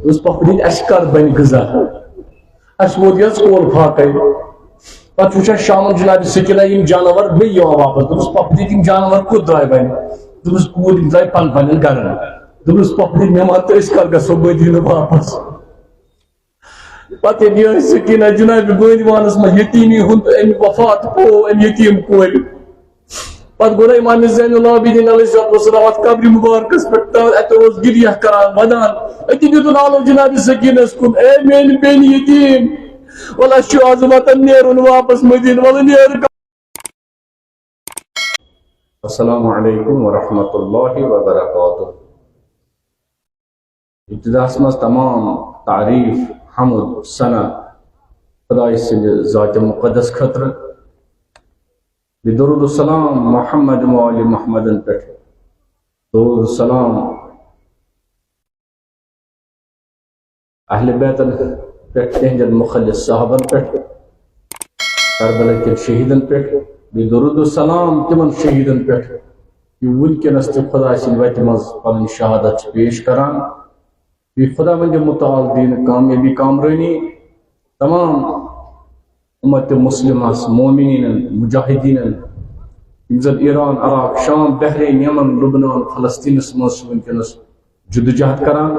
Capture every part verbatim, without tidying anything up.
دوٚپُس، "پۄپھٕ دِتۍ، اَسہِ کر بنہِ غذا؟ اَسہِ ووت یَس کول فاقے۔" پتہٕ وٕچھان شامن جناب سکینہ یِم جانور بیٚیہِ یِوان واپس۔ دوٚپُس، "پۄپھٕ دِتۍ، یِم جانور کوٚت درٛاے وۄنۍ؟" دوٚپُس، "کوٗر، یِم درٛاے پن پننٮ۪ن گرن۔" دوٚپُس، "پۄپھٕ دِتۍ، مےٚ وَن تہٕ أسۍ کر گژھو مدینہٕ واپس؟" پتہٕ ییٚلہِ یہِ سکینہ جناب بٲدیوانس منٛز یتیمی ہُنٛد، أمۍ وفات پوو أمۍ یتیٖم کورِ۔ پتہٕ گوٚو نہ امام زین العابدین علیہ الصلوۃ والسلام اتھ قبرِ مبارکس پٮ۪ٹھ، تہٕ اتہِ اوس گریہ کران، ودان۔ أتی دیُتُن آلو جناب سکینس کُن، "اے میٲنۍ بیٚنہِ یتیٖم، وَلہٕ اَسہِ چھُ آز وطن نیرُن واپس مدینہ، وَلہٕ نیر۔" السلام علیکم ورحمۃ اللہ وبرکاتہ۔ ابتداہس منٛز تمام تعریف، حمد، ثنا خدایہِ سٕنٛدِ ذاتِ مقدس خٲطرٕ۔ بیٚیہِ درود السلام محمد و آل محمدن پٮ۪ٹھ۔ درود السلام اہل بیتن پٮ۪ٹھ، تِہنٛدٮ۪ن مخلص صحابن پٮ۪ٹھ، کربلا کٮ۪ن شہیدن پٮ۪ٹھ۔ بیٚیہِ درود السلام تِمن شہیدن پٮ۪ٹھ، یِم وٕنکیٚنس تہِ خدایہِ سٕنٛدِ وتہِ منٛز پنٕنۍ شہادت چھِ پیش کران۔ بیٚیہِ خداوندِ متعال دِیِن کامیٲبی، کامرٲنی تمام امت مسلمس، مومنینن، مجاہدینن، یِم زن ایران، عراق، شام، بحرین، یمن، لبنان، فلسطینس منٛز چھِ وٕنکیٚنس جدوجہد کران۔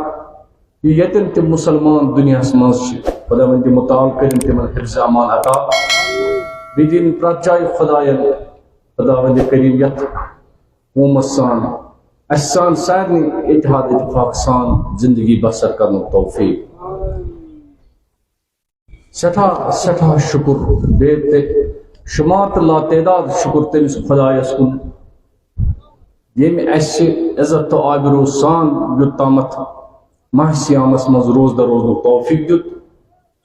یہِ ییٚتٮ۪ن تہِ مسلمان دُنیاہس منٛز چھِ، خداوندِ متعال کٔرِن تِمن حفظ امان عطا۔ بیٚیہِ دِیِن پرٛٮ۪تھ جایہِ خدایَن، خداوندِ کریم یتھ قومس سان، اسہِ سان سارنٕے اتحاد اتفاق سان زندگی بسر کرنُک توفیق۔ سٮ۪ٹھاہ، سٮ۪ٹھاہ شُکُر، بے تہِ شُمار تہٕ لاتعداد شُکُر تٔمِس خۄدایَس کُن، ییٚمۍ اَسہِ عزت تہٕ آبروٗ سان یوٚت تامَتھ ماہِ صیامَس منٛز روزدَر روزنُک توفیٖق دیُت،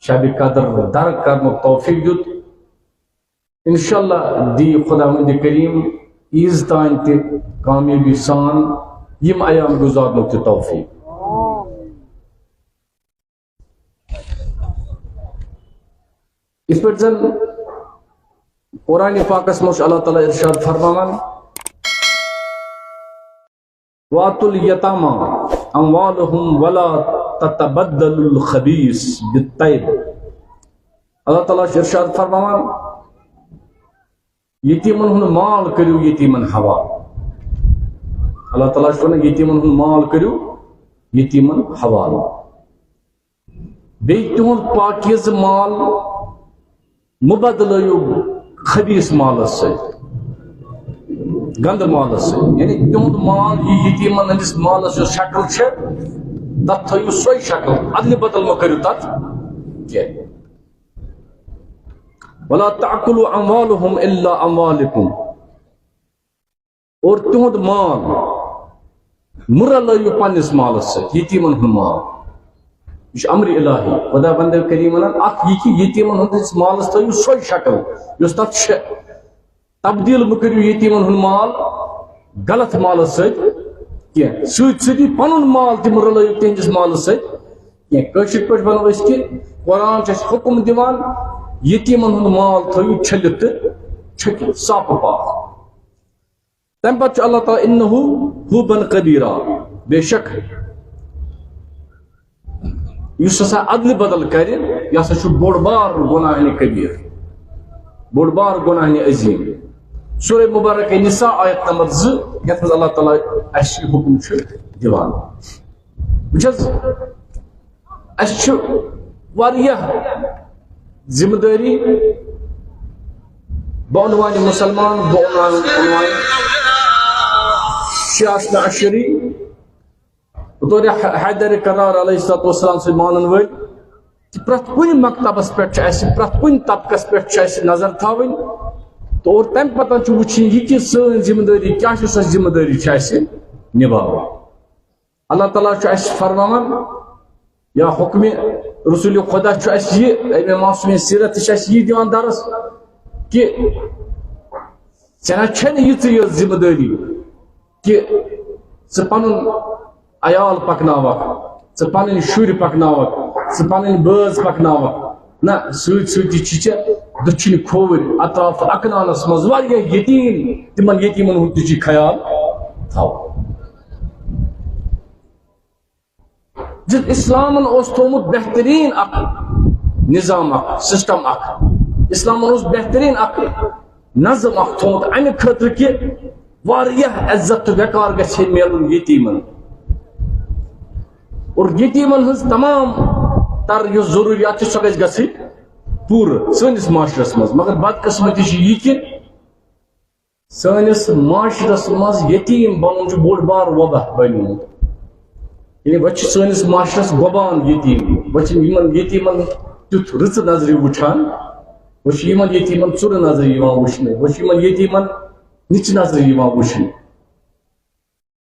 شبِ قدر درک کرنُک توفیٖق دیُت۔ انشاءاللہ دی خۄداوندِ کریم عیٖذ تام تہِ کامیٲبی سان یِم ایام گُزارنُک تہِ توفیٖق۔ یِتھ پٲٹھۍ زن قرآن پاکس منٛز چھُ اللہ تعالیٰ ارشاد فرماوان، "وآتوا اليتامى أموالهم ولا تتبدلوا الخبيث بالطيب۔" اللہ تعالیٰ چھُ ارشاد فرماوان، "یتیمن ہُنٛد مال کٔرِو یتیمن حوالہٕ۔" اللہ تعالیٰ چھُ ونان، یتیمن ہُنٛد مال کٔرِو یتیمن حوالہٕ۔ بیٚیہِ تِہُنٛد پاکیزٕ مال مہٕ بدلٲیِو خبیٖث مالس سۭتۍ، گنٛدٕ مالس سۭتۍ۔ یعنی تِہُنٛد مال، یہِ یتیٖمن ہٕنٛدِس مالس یۄس شکل چھِ، تتھ تھٲیِو سۄے شکل، ادلہِ بدل مہ کٔرِو تتھ کینٛہہ۔ "ولا تأكلوا أموالهم إلا أموالكم۔" اور تِہُنٛد مال مہ رلٲیِو پننِس مالس سۭتۍ، یتیٖمن ہُنٛد مال۔ یہِ چھُ امر الٰہی۔ خدا بندے کریم ونان، اکھ یہِ کہِ یتیٖمن ہٕنٛدِس مالس تھٲیِو سۄے شکل، یۄس تتھ چھِ۔ تبدیل مہ کٔرِو یتیٖمن ہُنٛد مال غلط مالس سۭتۍ کینٛہہ۔ سۭتۍ سۭتی پنُن مال تہِ مہ رلٲیِو تِہنٛدِس مالس سۭتۍ کینٛہہ۔ کٲشِر پٲٹھۍ ونو أسۍ کہِ قرآن چھُ اَسہِ حکم دِوان، یتیٖمن ہُنٛد مال تھٲیِو چھٔلِتھ تہٕ چھٔکِتھ، صاف و پاک۔ تَمہِ پَتہٕ چھُ اللہ تعالیٰ، "إنه حوبا كبيرا"، بے شک یُس ہسا ادلہِ بدل کرِ، یہِ ہسا چھُ بوٚڑ بار گۄناہنہِ کبیٖر، بوٚڑ بار گۄناہنہِ عظیٖم۔ سورہ مبارکہ نساء آیت نمبر زٕ، یَتھ منٛز اللہ تعالیٰ اَسہِ یہِ حکم چھُ دِوان۔ وٕچھ حظ، اَسہِ چھُ واریاہ ذمہٕ دٲری بعنوانِ مُسلمان، بعنوانِ، عنوانِ شیعہ اثنا عشری، بطورِ حیدر کرار علیہ الصلوۃ والسلام سۭتۍ مانن وٲلۍ، کہِ پرٛٮ۪تھ کُنہِ مکتبس پٮ۪ٹھ چھُ اَسہِ، پرٛٮ۪تھ کُنہِ طبقس پٮ۪ٹھ چھُ اَسہِ نظر تھاوٕنۍ۔ تہٕ اور تَمہِ پتہٕ چھُ وٕچھِنۍ یہِ کہِ سٲنۍ ذمہٕ دٲری کیٛاہ چھِ، سۄ ذمہٕ دٲری چھِ اَسہِ نِباوٕنۍ۔ اللہ تعالیٰ چھُ اَسہِ فرماوان، یا حکمِ رسول خدا چھُ اَسہِ یہِ، امہِ معصومِ سیرت تہِ چھُ اَسہِ یہِ دِوان درس کہِ ژےٚ نہ چھےٚ نہٕ یِژٕے یٲژ ذمہٕ دٲری کہِ ژٕ پنُن عیال پکناوکھ، ژٕ پنٕنۍ شُرۍ پکناوکھ، ژٕ پنٕنۍ بٲژ پکناوکھ۔ نہ، سۭتۍ سۭتی چھِ ژےٚ دٔچھِنۍ کھووٕرۍ اطراف اکنانس منٛز واریاہ یتیٖم، تِمن یتیٖمن ہُنٛد تہِ چھُے خیال تھاوُن۔ زِ اسلامن اوس تھوٚومُت بہتریٖن اکھ نظام، اکھ سسٹم، اکھ اسلامن اوس بہتریٖن اکھ نظم اکھ تھوٚومُت، امہِ خٲطرٕ کہِ واریاہ عزت تہٕ وقار گژھِ ہے میلُن یتیٖمن، اور یتیٖمن ہٕنٛز تمام تر یُس ضروٗریات چھِ، سۄ گژھِ گژھٕنۍ پوٗرٕ سٲنِس معاشرس منٛز۔ مگر بدقسمتی چھِ یہِ کہِ سٲنِس معاشرس منٛز یتیٖم بنُن چھُ بوٚڑ بار وبا بنیومُت۔ یعنی وۄنۍ چھِ سٲنِس معاشرس گۄبان یتیٖم، وۄنۍ چھِ یِمن یتیٖمن تیُتھ رٕژٕ نظرِ وٕچھان، وۄنۍ چھِ یِمن یتیٖمن ژُرٕ نظرِ یِوان وٕچھنہٕ، وۄنۍ چھِ یِمن یتیٖمن نِچہِ نظرِ یِوان وٕچھنہٕ۔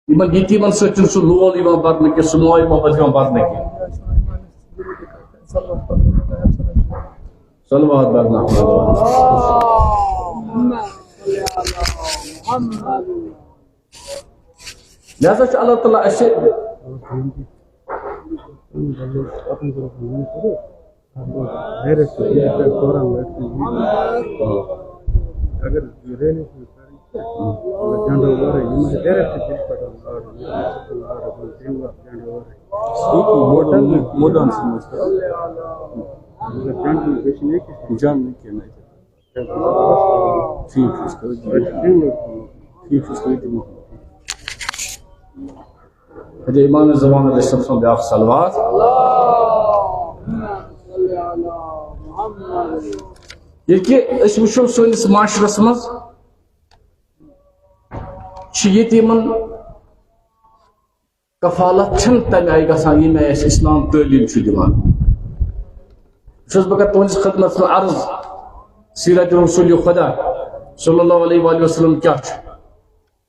یِمن یتیٖمن سۭتۍ چھُنہٕ سُہ لول یِوان برنہٕ کینٛہہ، سُہ ماے محبت یِوان برنہٕ کینٛہہ۔ صلوات برنہٕ۔ لہذا چھُ اللہ تعالیٰ اَسہِ اگر ریلی چھِ کَرٕنۍ کینٛہہ، مگر جنڈو ورٲے، یِم چھِ ڈایریکٹ دِلہِ پٮ۪ٹھ آرڈر، آرڈر، آرڈر، تَمہِ وقتہٕ جنڈو ورٲے۔ مٲدان، مٲدانَس منٛز۔ مگر جنڈو گژھِ نہٕ أکِس جنڈ نہٕ کینٛہہ، نہ۔ ٹھیٖک چھُ، أسۍ کَرو یہِ۔ ٹھیٖک چھُ، أسۍ کَرو یہِ۔ حضرت امام زمان علیہ السلام سُنٛد بیٛاکھ صلوات۔ ییٚلہِ کہِ أسۍ وٕچھو سٲنِس معاشرس منٛز چھِ ییٚتہِ یِمن کفالت چھَنہٕ تَمہِ آیہِ گژھان، ییٚمہِ آیہِ اَسہِ اسلام تعلیٖم چھُ دِوان۔ چھُس بہٕ کران تُہنٛدِس خدمتس منٛز عرض، سیرت رسول خدا صلی اللہ علیہ وآلہ وسلم کیٛاہ چھُ؟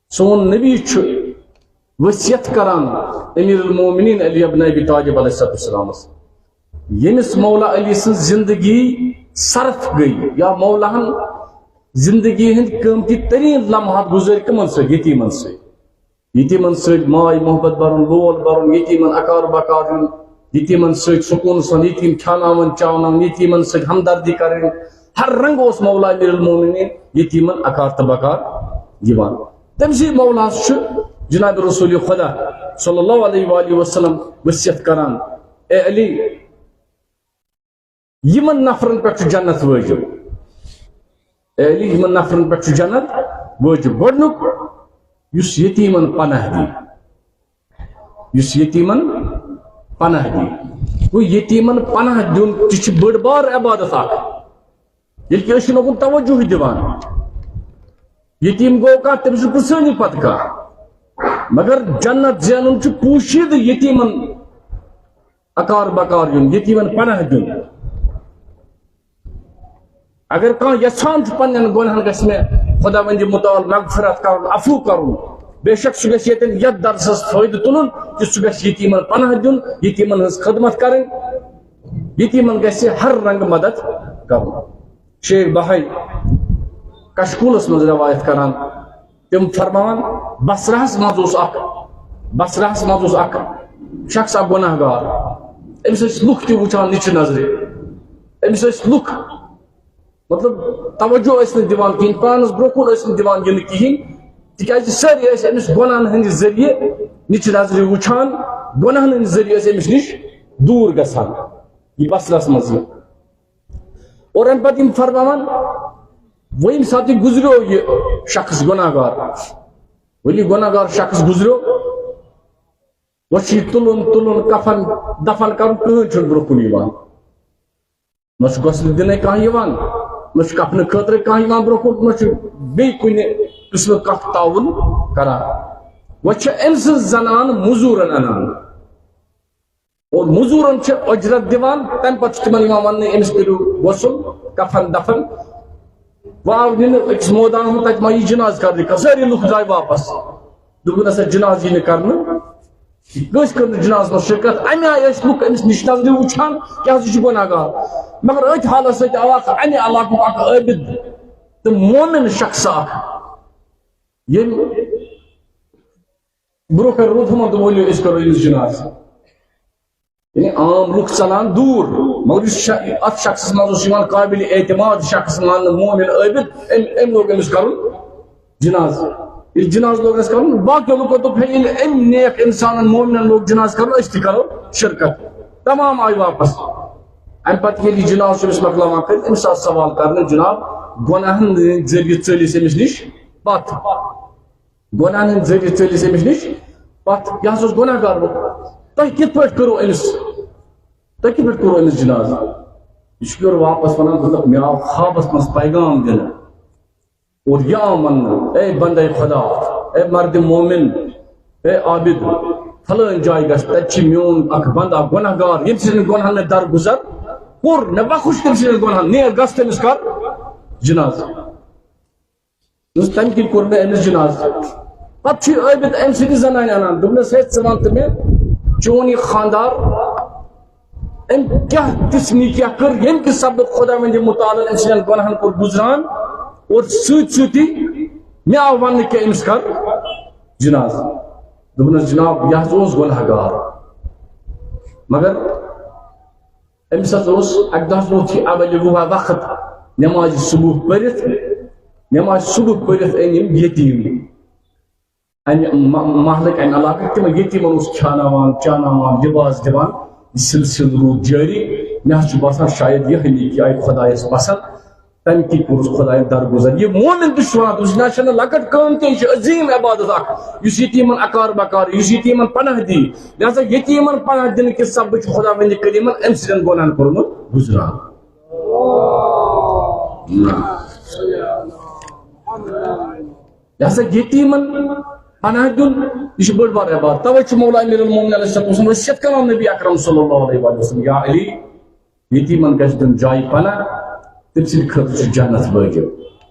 سون نبی چھُ وصیت کران امیر المومنین علی ابن ابی طالب علیہ الصلوۃ والسلامس، ییٚمِس مولا علی سٕنٛز زندگی صرف گٔے یا مولاہن زندگی ہٕنٛدۍ قۭمتی تریٖن لمحات گُزٲرۍ کٕمن سۭتۍ؟ یتیٖمن سۭتۍ۔ یتیٖمن سۭتۍ ماے محبت برُن، لول برُن، یتیٖمن اکار بکار یُن، یتیٖمن سۭتۍ سکوٗن سان یتیٖم کھیاناوٕنۍ چاوناوٕنۍ، یتیٖمن سۭتۍ ہمدردی کرٕنۍ۔ ہر رنگہٕ اوس مولا امیر المومنین یتیٖمن اکار تہٕ بکار یِوان۔ تٔمۍ سٕے مولاہس چھُ جناب رسول خدا صلی اللہ علیہ وآلہ وسلم وصیت کران، اے علی، یِمن نفرن پٮ۪ٹھ چھُ جنت وٲجِب۔ اے علی، یِمن نفرن پٮ۪ٹھ چھُ جنت وٲجِب۔ گۄڈٕنیُک، یُس یتیٖمن پناہ دی، یُس یتیٖمن پناہ دی۔ گوٚو، یتیٖمن پناہ دیُن تہِ چھِ بٔڑ بار عبادت اکھ۔ ییٚلہِ کہِ أسۍ چھِنہٕ اُکُن توجہٕے دِوان۔ یتیٖم گوٚو کانٛہہ، تٔمِس چھُ پرٛژھٲنی پتہٕ کانٛہہ۔ مگر جنت زینُن چھُ پوٗشیدٕ یتیٖمن اکار بکار یُن، یتیٖمن پناہ دیُن۔ اگر کانٛہہ یژھان چھُ پننٮ۪ن گۄنہن گژھِ مےٚ خۄداوندِ مُتعال مغفرت کرُن، عفو کرُن، بے شک سُہ گژھِ ییٚتٮ۪ن یتھ درسس فٲیدٕ تُلُن کہِ سُہ گژھِ یتیٖمن پناہ دیُن، یتیٖمن ہٕنٛز خدمت کرٕنۍ، یتیٖمن گژھِ ہر رنگہٕ مدد کرُن۔ شیخ بہائی کشکولس منٛز روایت کران، تِم فرماوان، بصرہس منٛز اوس اکھ، بصرہس منٛز اوس اکھ شخص، اکھ گۄناہ گار۔ أمِس ٲسۍ لُکھ تہِ وٕچھان نِچہِ نظرِ۔ أمِس ٲسۍ لُکھ، مطلب، توجہ ٲسۍ نہٕ دِوان کِہیٖنۍ، پانَس برٛونٛہہ کُن ٲسۍ نہٕ دِوان یِنہٕ کِہیٖنۍ، تِکیٛازِ سٲری ٲسۍ أمِس گۄناہَن ہٕنٛدِ ذٔریعہٕ نِچہِ نظرِ وٕچھان، گۄناہَن ہٕنٛدِ ذٔریعہٕ ٲسۍ أمِس نِش دوٗر گژھان۔ یہِ بصرہس منٛز یہِ۔ اور اَمہِ پتہٕ یِم فرماوان، وۄنۍ ییٚمہِ ساتہٕ یہِ گُزریو، یہِ شخص گۄناہ گار، وۄنۍ یہِ گۄناہ گار شخص گُزریو، وۄنۍ چھُ یہِ تُلُن، تُلُن، کفن دفن کرُن، کٕہٕنۍ چھُنہٕ برٛونٛہہ کُن یِوان۔ نہ چھُ غسل دِنَے کانٛہہ یِوان، نہ چھُ کفنہٕ خٲطرٕ کانٛہہ یِوان برٛونٛہہ کُن، نہ چھُ بیٚیہِ کُنہِ قٕسمہٕ کانٛہہ تعاوُن کران۔ وۄنۍ چھِ أمۍ سٕنٛز زنان مٔزوٗرن اَنان۔ اور مٔزوٗرن چھِ اُجرت دِوان، تَمہِ پتہٕ چھُ تِمن یِوان وننہٕ، أمِس کٔرِو غسل، کفن دفن۔ وۄنۍ آو نِنہٕ أکِس مٲدانس منٛز، تتہِ ما یی جنازٕ کرنہٕ، سٲری لُکھ درٛاے واپس۔ دوٚپُن، "نسا، جنازٕ یی نہٕ کرنہٕ، کٲنٛسہِ کٔر نہٕ جنازس منٛز شرکت۔" امہِ آیہِ ٲسۍ لُکھ أمِس نِش نظرِ وٕچھان، یہِ ہسا چھُ گۄناہ گار۔ مگر أتھۍ حالس سۭتۍ آو اکھ امہِ علاقُک اکھ عٲبِد تہٕ مومِن شخص اکھ، ییٚمۍ برٛونٛہہ کَنہِ روٗد ہُمَن تہٕ ؤلِو أسۍ کَرو أمِس جنازٕ۔ یعنی عام لُکھ ژَلان دوٗر، مگر یُس شا-، اَتھ شخصَس منٛز اوس یِوان قابلِ اعتماد شخص ماننہٕ، مومِن عٲبِد، أمۍ، أمۍ لوگ أمِس کَرُن جنازٕ۔ ییٚلہِ جنازٕ لوگ اَسہِ کَرُن، باقیو لُکو دوٚپ، "ہے، ییٚلہِ أمۍ نیک اِنسانَن، مومِنَن لوگ جنازٕ کَرُن، أسۍ تہِ کَرو شرکت۔ تمام آیہِ واپس۔ امہِ پتہٕ ییٚلہِ یہِ جناز چھُ أمِس مۄکلاوان کٔرِتھ، أمِس آو سوال کرنہٕ، جناب، گۄناہن ہٕنٛدۍ ذٔریعہٕ ژٔلۍ أسۍ أمِس نِش پتھ۔ گۄناہن ہٕنٛدۍ ذٔریعہٕ ژٔلۍ أسۍ أمِس نِش پتھ۔ یہِ ہسا اوس گۄناہ گار۔ تۄہہِ کِتھ پٲٹھۍ کوٚروٕ أمِس، تۄہہِ کِتھ پٲٹھۍ کوٚروٕ أمِس جناز؟ یہِ چھُ یورٕ واپس ونان، دوٚپُکھ، مےٚ آو خوابس منٛز پیغام دِنہٕ۔ اور یہِ آو وننہٕ، اے بندے خدا، اے مرد مومن، اے عابد، فلٲنۍ جایہِ گژھ، تتہِ چھِ میون اکھ بندہ گۄناہ گار، ییٚمہِ سٕنٛدٮ۪ن گۄناہن مےٚ درگُزر کوٚر، مےٚ بخش تٔمۍ سٕنٛدٮ۪ن گۄناہن، نیر گژھ تٔمِس کر جناز۔ دوٚپُس، تمہِ کِنۍ کوٚر مےٚ أمِس جناز۔ پتہٕ چھُ یہِ عابد أمۍ سٕنٛدِ زنانہِ انان، دوٚپنس، ہے، ژٕ ون تہٕ مےٚ، چون یہِ خاندار أمۍ کیٛاہ تِژھ نیکیاہ کٔر، ییٚمہِ کہِ سببہٕ خۄداوندِ مُتعالن أمۍ سٕنٛدٮ۪ن گۄناہن کوٚر گُزران اور سۭتۍ سۭتی مےٚ آو وننہٕ کہِ أمِس کر جناز۔ دوٚپنس، جناب، یہِ حظ اوس گۄناہ گار، مگر أمِس حظ اوس اکہِ دۄہ حظ ووت یہِ اول وقت نمازِ صبح پٔرِتھ، نمازِ صبح پٔرِتھ أنۍ أمۍ یتیٖم۔ امہِ مح-، محلٕکۍ، امہِ علاقٕکۍ تِمن یتیٖمن اوس کھیاناوان، چاناوان، لباس دِوان۔ یہِ سلسلہٕ روٗد جٲری۔ مےٚ حظ چھُ باسان، شاید یِہے نیکی آیہِ خۄدایس پسند۔ تمہِ کِنۍ کوٚرُس خۄدایَن درگُزر۔ یہِ مومن تہِ چھُ وَنان، دوٚپُس، نہ، چھَنہٕ لۄکٕٹ کٲم کینٛہہ، یہِ چھِ عظیٖم عبادت اکھ، یُس یتیٖمن اکار بکار، یُس یتیٖمن پناہ دی۔ لہذا یتیٖمن پناہ دِنہٕ کہِ سببہٕ چھُ خۄداوندِ کریٖمن أمۍ سٕنٛدٮ۪ن گۄناہن کوٚرمُت گُزران۔ نہ۔ یہِ ہسا یتیٖمن پناہ دیُن، یہِ چھُ بٔڑ بار عبادت۔ توے چھُ مولا امیر المومنین علیہ الصلوۃ والسلام وصیت کران نبی اکرم صلی اللہ علیہ وسلم، یا علی، یتیٖمن گژھِ دیُن جایہِ پناہ، تٔمۍ سٕنٛدِ خٲطرٕ چھُ جنت وٲجِب۔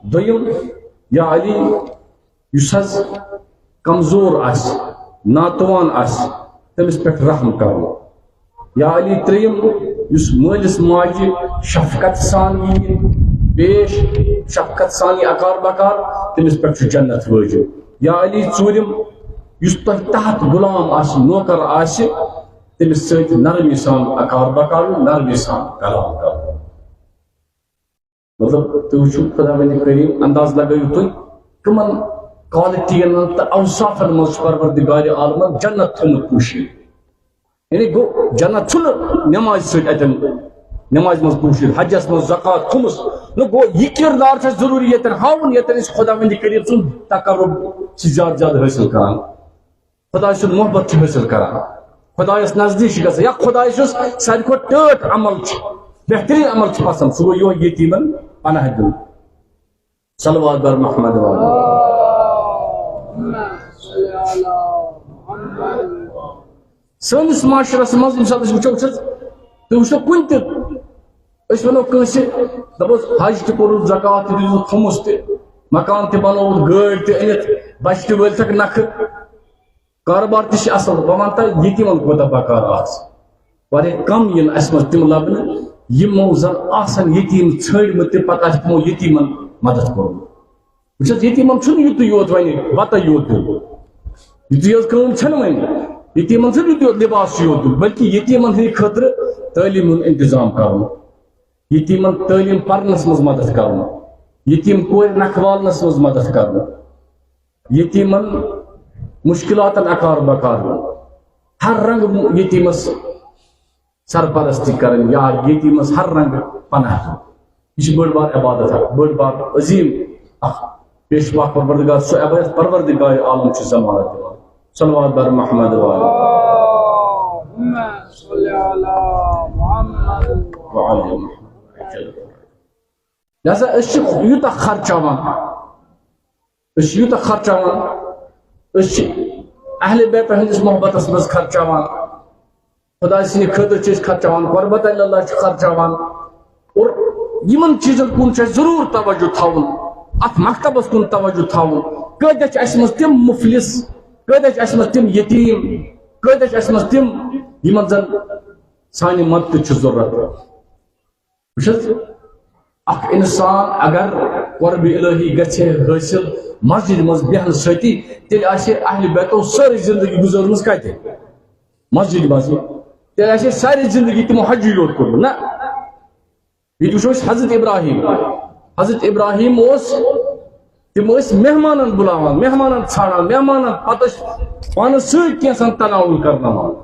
دوٚیِم، یا علی، یُس حظ کمزور آسہِ، ناتوان آسہِ، تٔمِس پٮ۪ٹھ رحم کرُن۔ یا علی ترٛیٚیِم، یُس مٲلِس ماجہِ شفقت سان یِیہِ پیش، شفقت سان یِیہِ اکار بکار، تٔمِس پٮ۪ٹھ چھُ جنت وٲجِب۔ یا علی ژوٗرِم، یُس تۄہہِ تحت غلام آسہِ، نوکر آسہِ، تٔمِس سۭتۍ نرمی سان اکار بکار، نرمی سان کلام کرُن۔ مطلب، تُہۍ وٕچھِو، خۄداوندِ کریٖم، انداز لگٲیِو تُہۍ، کٕمن quality ین تہٕ اوصافن منٛز چھُ پروردگار عالمن جنت تھوٚومُت پوٗشِتھ۔ یعنی گوٚو، جنت چھُنہٕ نمازِ سۭتۍ اتٮ۪ن، نمازِ منٛز پوٗشِتھ، حجس منٛز، زکوٰۃ، خُمُس۔ نہ گوٚو، یہِ کردار چھُ اَسہِ ضروٗری ییٚتٮ۪ن ہاوُن، ییٚتٮ۪ن أسۍ خۄداوندِ کریٖم سُنٛد تقرب چھِ زیادٕ زیادٕ حٲصِل کران۔ خۄداے سُنٛد محبت چھِ حٲصِل کران، خۄدایَس نزدیٖک چھِ گژھان، یا خۄدایَس یُس ساروی کھۄتہٕ ٹٲٹھ عمل چھُ، بہتریٖن عمل چھُ پسنٛد، سُہ گوٚو یِہوٚے یتیٖمَن پناہ دیُن۔ صلوات بر محمد وعلی۔ سٲنِس معاشرَس منٛز ییٚمہِ ساتہٕ أسۍ وٕچھو، وٕچھ حظ، تُہۍ وٕچھتو کُنہِ تہِ، أسۍ وَنو کٲنٛسہِ، دَپوس، حج تہِ کوٚرُتھ، زکوٰۃ تہِ دیُتُتھ، خُمُس تہِ، مکان تہِ بنووُتھ، گٲڑۍ تہِ أنِتھ، بَچہِ تہِ وٲلۍتھَکھ نَکھٕ۔ کارٕبار تہِ چھِ اَصٕل، بہٕ وَنہٕ تۄہہِ، ییٚتہِ یِمَن کوٗتاہ بکار آسہِ۔ واریاہ کَم یِن اَسہِ منٛز تِم لَبنہٕ، یِمو زَن آسَن ییٚتہِ یِم ژھٲنٛڈمٕتۍ تہٕ پَتہٕ آسہِ تِمو ییٚتہِ یِمَن مَدَد کوٚرمُت۔ وٕچھ حظ، ییٚتہِ یِمَن چھُنہٕ یُتُے یوت وۄنۍ بَتَے یوت دیُن، یُتُے یوت کٲم چھَنہٕ وۄنۍ، ییٚتہِ یِمَن چھُنہٕ یُتُے یوت لِباس یوت دیُن، بلکہِ ییٚتہِ یِمَن ہٕنٛدِ خٲطرٕ تعلیٖم ہُنٛد اِنتظام کَرُن، ییٚتہِ یِمَن تعلیٖم پَرنَس منٛز مَدَد کَرُن، ییٚتہِ یِم کورِ نَکھٕ والنَس منٛز مَدَد کَرُن۔ ییٚتیٖمَن مُشکِلاتَن اکار بکار، ہر رنگہٕ ییٚتیٖمَس سرپرستی کرٕنۍ یا ییٚتیٖمَس ہر رنگہٕ پناہ دیُن۔ یہِ چھِ بٔڑ بار عبادت اکھ، بٔڑ بار عظیٖم اکھ۔ پیش پاک پروردگار، سُہ عبادت پروردگار عالم چھُ ضمانت دِوان۔ صلوات بر محمد وعلی۔ اللہم صل علی محمد۔ وعلی محمد۔ لہذا أسۍ چھِ یوٗتاہ خرچاوان، أسۍ چھِ یوٗتاہ خرچاوان، أسۍ چھِ اہل بیتَن ہٕنٛدِس محبتَس منٛز خرچاوان، خۄداے سٕنٛدِ خٲطرٕ چھِ أسۍ خرچاوان، قربت اللہ چھِ خرچاوان۔ اور یِمَن چیٖزَن کُن چھُ اَسہِ ضروٗر توجہ تھاوُن، اَتھ مکتبَس کُن توجہ تھاوُن۔ کۭتیٛاہ چھِ اَسہِ منٛز تِم مُفلِس، کۭتیٛاہ چھِ اَسہِ منٛز تِم یتیٖم، کۭتیٛاہ چھِ اَسہِ منٛز تِم یِمَن زَن سانہِ مدتٕچ چھِ ضروٗرت۔ وٕچھ حظ، اکھ انسان اگر قرب الہی گژھِ حٲصِل مسجد منٛز بیہنہٕ سۭتی، تیٚلہِ آسہِ اہل بیتو سٲرٕے زندگی گُزٲرمٕژ کتہِ؟ مسجد منٛز۔ تیٚلہِ آسہِ سارے زندگی تِمو حجی یوت کوٚرمُت۔ نہ، ییٚتہِ وٕچھو أسۍ حضرت ابراہیم۔ حضرت ابراہیم اوس، تِم ٲسۍ مہمانن بُلاوان، مہمانن ژھانڈان، مہمانن پتہٕ ٲسۍ پانس سۭتۍ کینٛژھن تناوُل کرناوان۔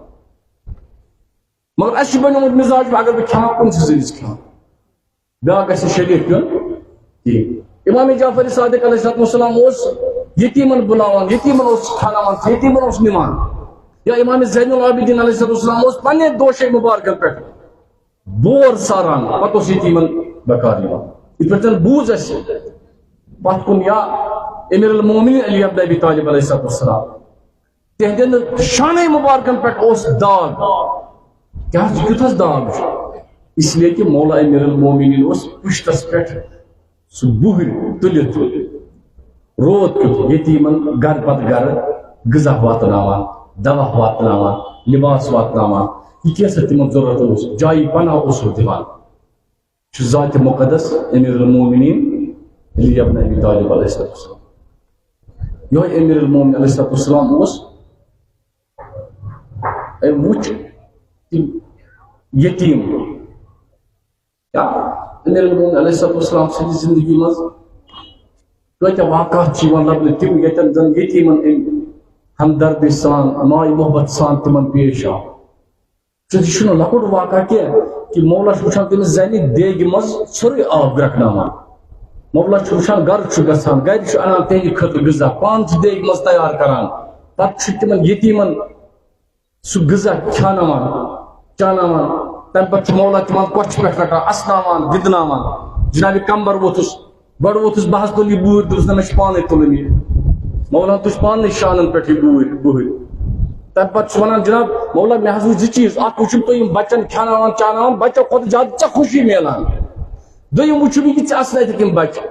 مگر اَسہِ چھُ بنیومُت مِزاج، اگر بہٕ کھٮ۪مہٕ ہا کُنسٕے زٔنِس کھٮ۪مہٕ ہا، بیٛاکھ گژھِ شریٖک پیوٚن کِہیٖنۍ۔ امام جعفر صادق علیہ الصلوۃ والسلام اوس یتیٖمن بُلاوان، یتیٖمن اوس کھٮ۪ناوان، یتیٖمن اوس نِوان۔ یا امام زین العابدین علیہ الصلوۃ والسلام اوس پننہِ دوشے مبارکن پٮ۪ٹھ بور ساران، پتہٕ اوس یتیٖمن بکار یِوان۔ یِتھ پٲٹھۍ زن بوٗز اَسہِ پتھ کُن، یا امیر المومنین علی ابن ابی طالب علیہ الصلوۃ والسلام، تہندٮ۪ن شانَے مبارکن پٮ۪ٹھ اوس داغ۔ کیٛاہ چھُ، کیُتھ حظ داغ چھُ؟ اس لیے کہ مولا امیر المومنین اوس پُشتس پٮ۪ٹھ سُہ بُہٕرۍ تُلِتھ روت کیُتھ یتیٖمن گرٕ پتہٕ گرٕ غذا واتناوان، دوا واتناوان، لباس واتناوان، یہِ کینٛژھا تِمن ضروٗرت اوس، جایی پناہ اوس سُہ دِوان۔ چھُ ذاتِ مُقدس امیر المومنین علی ابن ابی طالب علیہ الصلوۃ والسلام۔ یہوے امیر المومنین علیہ الصلوۃ والسلام اوس، أمۍ وُچھ تِم یتیٖم۔ یا امیر المومنین علیہ الصلوۃ والسلام سٕنٛدِ زندگی منٛز کۭتیاہ واقعات چھِ یِوان لبنہٕ تِم، ییٚتٮ۪ن زن یتیٖمن أمۍ ہمدردی سان، ماے محبت سان تِمن پیش آو۔ تہٕ یہِ چھُنہٕ لۄکُٹ واقعہ کینٛہہ کہِ مولا چھُ وٕچھان تٔمِس زنہِ دیگہِ منٛز ژھوٚرُے آب گرٛٮ۪کناوان۔ مولا چھُ وٕچھان گرٕ چھُ گژھان، گرِ چھُ انان تِہنٛدِ خٲطرٕ غذا، پانہٕ چھُ دیگہِ منٛز تیار کران، پتہٕ چھُ تِمن یتیٖمن سُہ غذا کھیاناوان، چاناوان۔ تمہِ پتہٕ چھُ مولا تِمن کۄچھِ پٮ۪ٹھ رٹان، اسناوان، گِنٛدناوان۔ جناب قمبر ووٚتھُس، گۄڈٕ ووٚتھُس بہٕ حظ تُلہٕ یہِ بوٗرۍ، دوٚپُس نہ، مےٚ چھُ پانے تُلُن یہِ۔ مولاہن تُج پاننٕے شانن پٮ۪ٹھ یہِ بوٗرۍ، بوٗرۍ۔ تمہِ پتہٕ چھُ ونان، جناب مولا، مےٚ حظ وٕچھ زٕ چیٖز، اکھ وٕچھُم تُہۍ یِم بچن کھیاناوان چاناوان، بچو کھۄتہٕ زیادٕ ژےٚ خوشی میلان۔ دوٚیِم وٕچھُم یہِ کہِ ژےٚ اسنٲیتھٕکۍ یِم بچہِ۔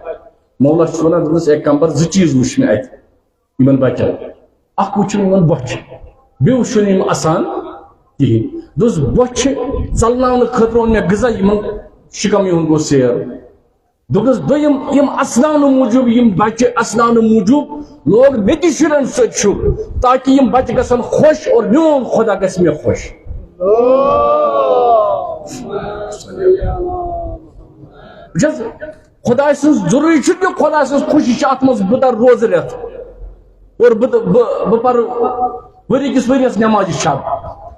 مولا چھُس ونان، دوٚپنس، اے قمبر، زٕ چیٖز وٕچھ مےٚ اتہِ یِمن بچن۔ اکھ وٕچھُم یِمن بۄچھِ، بیٚیہِ وٕچھُن یِم اسان کِہیٖنۍ۔ دوٚپُس، بۄچھِ ژلناونہٕ خٲطرٕ اوٚن مےٚ غذا، یِمن شِکم یِہُنٛد گوٚو سیر۔ دوٚپنس، دوٚیِم، یِم اسناونہٕ موٗجوٗب، یِم بچہِ اسناونہٕ موٗجوٗب لوگ مےٚ تہِ شُرٮ۪ن سۭتۍ شُر، تاکہِ یِم بچہِ گژھن خۄش اور میون خۄدا گژھِ مےٚ خۄش۔ وٕچھ حظ، خۄداے سٕنٛز ضروٗری چھُ کہِ خۄداے سٕنٛز خوشی چھِ اتھ منٛز بہٕ ترٕ روزٕ رٮ۪تھ اور بہٕ تہٕ بہٕ بہٕ پرٕ ؤری کِس ؤریَس نٮ۪مازِ شب۔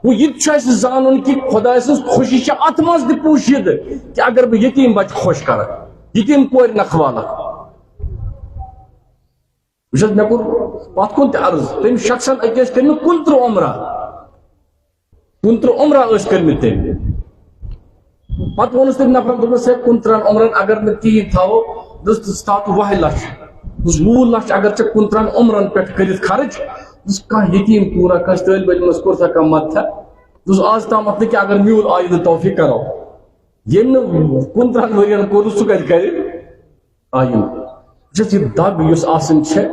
وۄنۍ یہِ تہِ چھُ اَسہِ زانُن کہِ خۄداے سٕنٛز خوشی چھِ اتھ منٛز تہِ پوٗشیدٕ کہِ اگر بہٕ یتیٖم بچہٕ خۄش کرٕ، یتیٖم کورِ نکھٕ والکھ۔ وٕچھ حظ، مےٚ کوٚر پتھ کُن تہِ عرض، تٔمۍ شخصن أکۍ ٲسۍ کٔرمٕتۍ کُنترٕہ عمرہ۔ کُنترٕہ عمرہ ٲسۍ کٔرمٕتۍ تٔمۍ۔ پتہٕ ووٚنُس تٔمۍ نفرن، دوٚپنس، ہے، کُنترٕہن عمرن اگر نہٕ کِہیٖنۍ تھاوو، دوٚپُس، ژٕ تھاو تہٕ وُہے لچھ۔ دوٚپُس، وُہ لچھ اگر ژےٚ کُنترٕہن عمرن پٮ۪ٹھ کٔرِتھ خرٕچ، دوٚپُس، کانٛہہ یتیٖم کوٗرا، کانٛہہ طٲلب علمس کوٚر سا کانٛہہ مدتھا؟ دوٚپُس، آز تامتھ نہٕ کینٛہہ، اگر میون آیندٕ توفیق کرو۔ ییٚمۍ نہٕ کُنترٕہن ؤرین کوٚر، سُہ کتہِ کرِ؟ آیِنٛدٕ۔ وٕچھ حظ، یہِ دَگ یۄس آسان چھےٚ،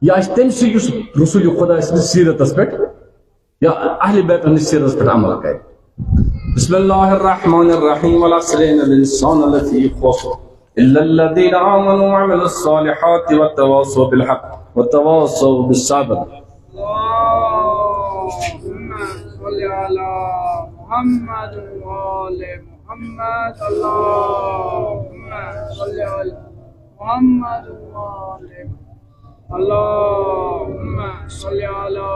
یہِ آسہِ تٔمۍ سٕے یُس رسول خۄداے سٕنٛدِس سیٖرتس پٮ۪ٹھ یا اہل بیتن ہٕنٛدِس سیٖرتس پٮ۪ٹھ عمل کرِ۔ بسم الله الرحمن الرحيم. والعصر إن الإنسان لفي خسر إلا الذين آمنوا وعملوا الصالحات وتواصوا بالحق وتواصوا بالصبر. اللهم صل على محمد وآل محمد. اللهم صل على محمد وآل محمد. اللهم صل على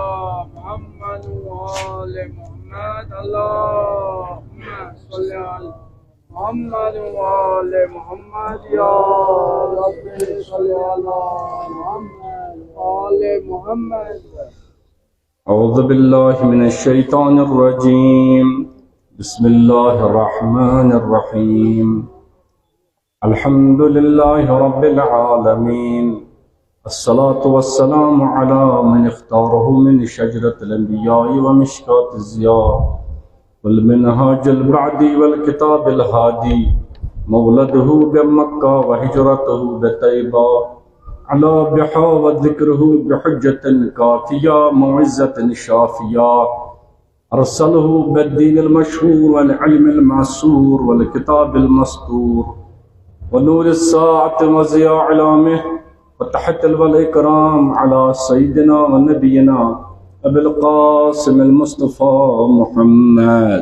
محمد وآل محمد. اللهم صل على محمد وآل محمد. يا رب صل على محمد وآل محمد. أعوذ بالله من الشيطان الرجيم. بسم الله الرحمن الرحيم. الحمد لله رب العالمين. الصلاة والسلام على من اختاره من شجرة الأنبياء ومشكاة الضياء والمنهاج البعدي والكتاب الهادي، مولده بمكة وهجرته بطيبة، على بها وذكره بحجة كافية موعظة شافية، أرسله بالدين المشهور والعلم المأثور والكتاب المسطور ونور الساعة وضياء علامه وتحت الوالي الكرام على سيدنا ونبينا أبي القاسم المصطفى محمد.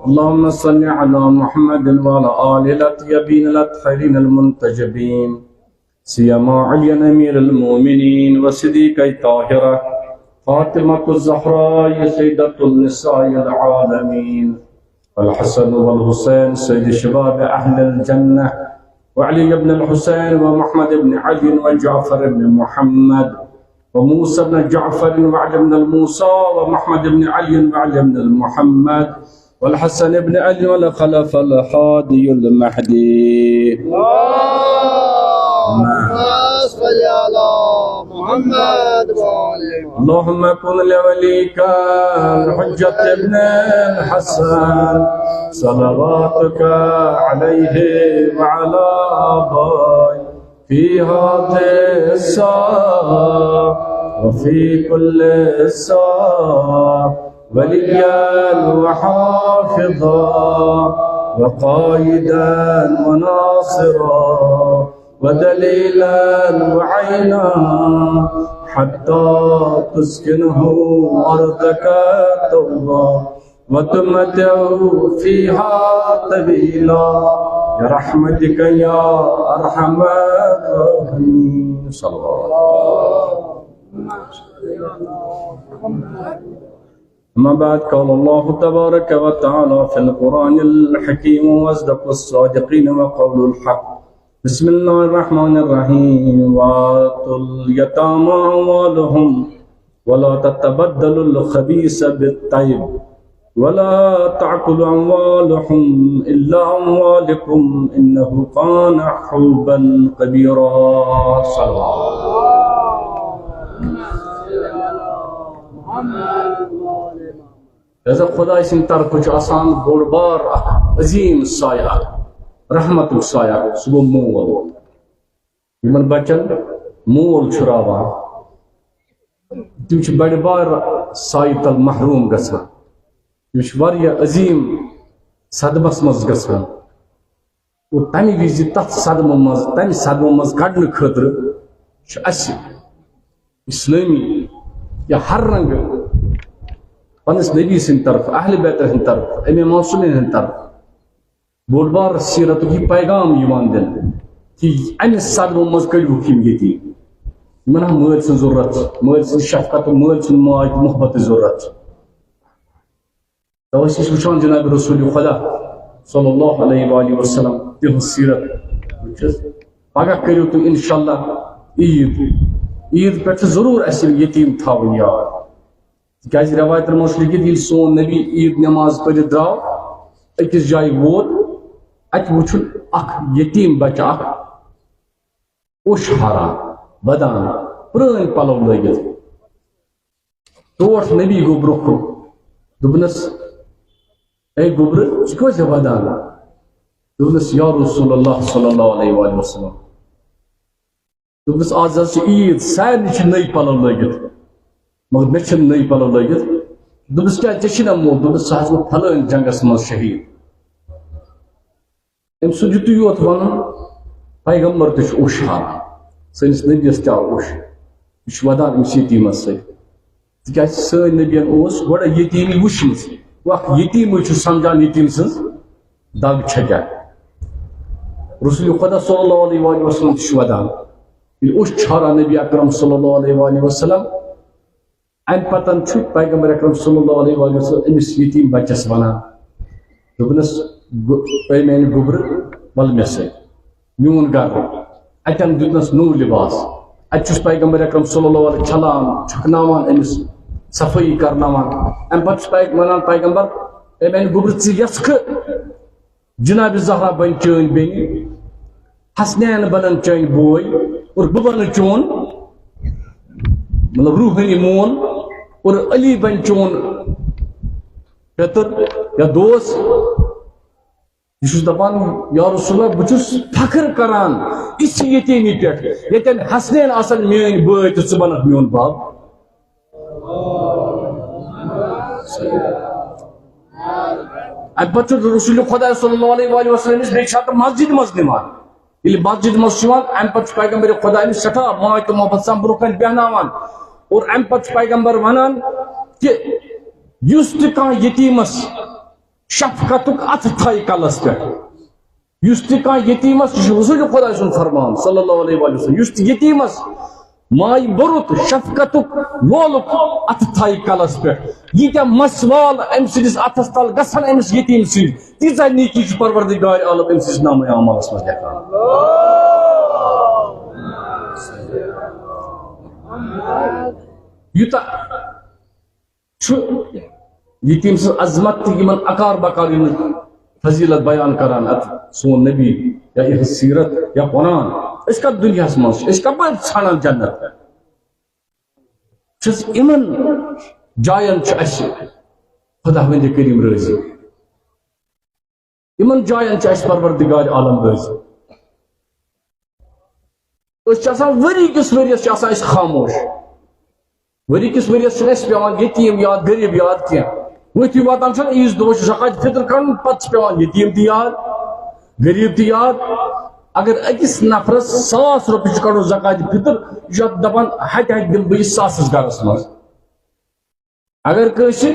اللهم صل على محمد وعلى آله الأطيبين الأطهرين المنتجبين، سيما عليا أمير المؤمنين وصديقي الطاهرة فاطمة الزهراء سيدة النساء العالمين، الحسن والحسين سيد شباب أهل الجنة، وعلي بن الحسين ومحمد بن علي وجعفر بن محمد وموسى بن جعفر وعلي بن الموسى ومحمد بن علي وعلي بن المحمد والحسن بن علي والخلف الهادي المهدي. اللهم صل على محمد وآل محمد. اللهم كن لوليك الحجة ابن الحسن صلواتك عليه وعلى آبائه في هذه الساعة وفي كل ساعة وليا وحافظا وقائدا وناصرا ودليلا وعينا حتى تسكنه أرضك طوعا وتمتعه فيها طويلا برحمتك يا أرحم الراحمين. صلوات. أما بعد، قال الله تبارك وتعالى في القرآن الحكيم وأصدق الصادقين وقول الحق. بسم الله الرحمن الرحيم. وآتوا اليتامى أموالهم ولا تتبدلوا الخبيث بالطيب ولا تأكلوا أموالهم إلا أموالكم إنه كان حوبا كبيرا. صلوات. ہذا خداے سٕنٛدِ طرفہٕ چھُ آسان بوٚڑ بار اکھ عظیٖم سایہِ اکھ، رحمتُک سایہِ اکھ، سُہ گوٚو مول۔ یِمن بچن مول چھُ راوان، تِم چھِ بڑِ بار سایہِ تل محروم گژھان۔ تِم چھِ واریاہ عظیٖم صدمس منٛز گژھان۔ اور تمہِ وِزِ تتھ صدمہٕ منٛز، تمہِ صدمہٕ منٛز کڑنہٕ خٲطرٕ چھُ اسہِ اسلٲمی یا ہر رنگہٕ پننِس نبی سٕنٛدِ طرفہٕ، اہل بیتن ہٕنٛدِ طرفہٕ، امام معصومین ہٕنٛدِ طرفہٕ بوٚڑ بار سیرتُک یہِ پیغام یِوان دِنہٕ کہِ امہِ صدمہٕ منٛز کٔڑۍہوکھ یِم یتیٖم۔ یِمن ہا مٲلۍ سٕنٛز ضروٗرت چھِ، مٲلۍ سٕنٛز شفقت، مٲلۍ سُنٛد ماے تہٕ محبتٕچ ضروٗرت چھِ۔ توے چھِ أسۍ وٕچھان جناب رسول خدا صلی اللہ علیہ وآلہ وسلم تِہنٛز سیرت۔ وٕچھ حظ، پگاہ کٔرِو تُہۍ انشاءاللہ عیٖد۔ عیٖد پٮ۪ٹھ چھِ ضروٗر اَسہِ یِم یتیٖم تھاوٕنۍ یاد۔ تِکیٛازِ رٮ۪وایتن منٛز چھُ لیٚکھِتھ، ییٚلہِ سون نبی عیٖد نٮ۪ماز پٔرِتھ درٛاو، أکِس جایہِ ووت، اَتہِ وُچھُن اکھ یتیٖم بچہٕ اکھ اوٚش ہاران، ودان، پرٛٲنۍ پلو لٲگِتھ۔ ٹوٹھ نبی گوٚو برٛونٛہہ کُن، دوٚپنس، "اے گوٚبرٕ، ژٕ کیٛازِ ودان؟" دوٚپنس، "یا رسول اللہ صلی اللہ علیہ وآلہ وسلم"، دوٚپنَس، "آز حظ چھِ عیٖد، سارنٕے چھِ نٔے پَلو لٲگِتھ، مگر مےٚ چھِنہٕ نٔے پَلو لٲگِتھ۔" دوٚپنَس، "کیٛازِ، ژےٚ چھِی نا مول؟" دوٚپنَس، "سُہ حظ گوٚو پھلٲنۍ جنٛگَس منٛز شہیٖد۔" أمۍ سُنٛد یُتُے یوت وَنُن، پیغمبر تہِ چھُ اوٚش ہاران، سٲنِس نبیَس تہِ آو اوٚش، یہِ چھُ وَدان أمِس یتیٖمَس سۭتۍ۔ تِکیٛازِ سٲنۍ نبیَن اوس گۄڈٕ یتیٖمی وٕچھمٕژ۔ گوٚو اکھ یتیٖمٕے چھُ سمجھان یتیٖم سٕنٛز دگ چھےٚ کیٛاہ۔ رسول خدا صلی اللہ علیہ وآلہ وسلم تہِ چھُ ودان۔ ییٚلہِ اوٚش چھُ ہاران نبی اکرم صلی اللہ علیہ وآلہ وسلم، اَمہِ پتن چھُ پیغمبر اکرم صلی اللہ علیہ وآلہ وسلم أمِس یتیٖم بچس ونان، دوٚپنس، "گو-، اے میانہِ گوٚبرٕ، ول مےٚ سۭتۍ۔" میون گرٕ۔ اتٮ۪ن دیُتنس نوٚو لباس۔ اتہِ چھُس پیغمبر اکرم صلی اللہ علیہ چھلان، چھکناوان أمِس، صفٲیی کرناوان۔ امہِ پتہٕ چھُ پیغ-، ونان پیغمبر، "اے میانہِ گوٚبرٕ، ژٕ یژھ کھٕ جناب زہرا بنہِ چٲنۍ بیٚنہِ، حسنین بنن چٲنۍ بوے، اور بہٕ بنہٕ چون، مطلب، روحٲنی مول، اور علی بنہِ چون پیٚتٕر یا دوس؟" یہِ چھُس دَپان، "یا رسول اللہ، بہٕ چھُس فخر کران یِژھ یتیٖمی پٮ۪ٹھ، ییٚتٮ۪ن حسنین آسن میٲنۍ بٲے تہٕ ژٕ بنکھ میون بب۔" اَمہِ پتہٕ چھُ رسول خدا صلی اللہ علیہ وآلہ وسلم أمِس بیٚیہِ چھُ اَتھ مسجد منٛز نِوان۔ ییٚلہِ مسجد منٛز چھُ یِوان، اَمہِ پتہٕ چھُ پیغمبر خدا أمِس سٮ۪ٹھاہ ماے تہٕ محبت سان برٛونٛہہ کنہِ بیٚہناوان۔ اور اَمہِ پتہٕ چھُ پیغمبر وَنان کہِ یُس تہِ کانٛہہ یتیٖمس شفقتُک اَتھٕ تھایہِ کلس پٮ۪ٹھ۔ یُس تہِ کانٛہہ یتیٖمس، یہِ چھُ رسول خۄداے سُنٛد فرمان صلی اللہ علیہ وآلہ وسلم، یُس تہِ یتیٖمس مایہِ بوٚرُت شفقتُک لولُک اَتھٕ تھایہِ کلس پٮ۪ٹھ۔ ییٖتیٛاہ مسوال أمۍ سٕنٛدِس اَتھس تل گژھن أمِس یتیٖم سٕنٛدۍ، تیٖژاہ نیکی چھِ پروردگار عالم أمۍ سٕنٛدِس نامہ اعمالس منٛز لیکھان۔ یوٗتاہ چھُ یتیٖم سٕنٛز عظمت تہٕ یِمن اکار بکار یِمن فضیلت بیان کران۔ اتھ سون نبی یا یِہٕنٛز سیرت یا قرآن، أسۍ کتھ دُنیاہس منٛز چھِ، أسۍ کپٲرۍ ژھانڈان جنت؟ چھُس یِمن جاین چھُ اَسہِ خداوندِ کریم رٲضی۔ یِمن جاین چھُ اَسہِ پروردگار عالم رٲضی۔ أسۍ چھِ آسان ؤری کِس ؤریَس چھِ آسان أسۍ خاموش۔ ؤری کِس ؤریَس چھُنہٕ اَسہِ پٮ۪وان یتیٖم یاد، غریٖب یاد کینٛہہ۔ ؤتھٕے واتان چھُنہٕ عیٖذ دۄہ چھُ زکات فطر کَڑُن، پَتہٕ چھُ پٮ۪وان یتیٖم تہِ یاد، غریٖب تہِ یاد۔ اگر أکِس نفرَس ساس رۄپیہِ چھُ کَڑُن زکات فطر، یہِ چھُ دَپان، ہَتہِ ہَتہِ دِمہٕ بہٕ یہِ ساسَس گَرَس منٛز۔ اگر کٲنٛسہِ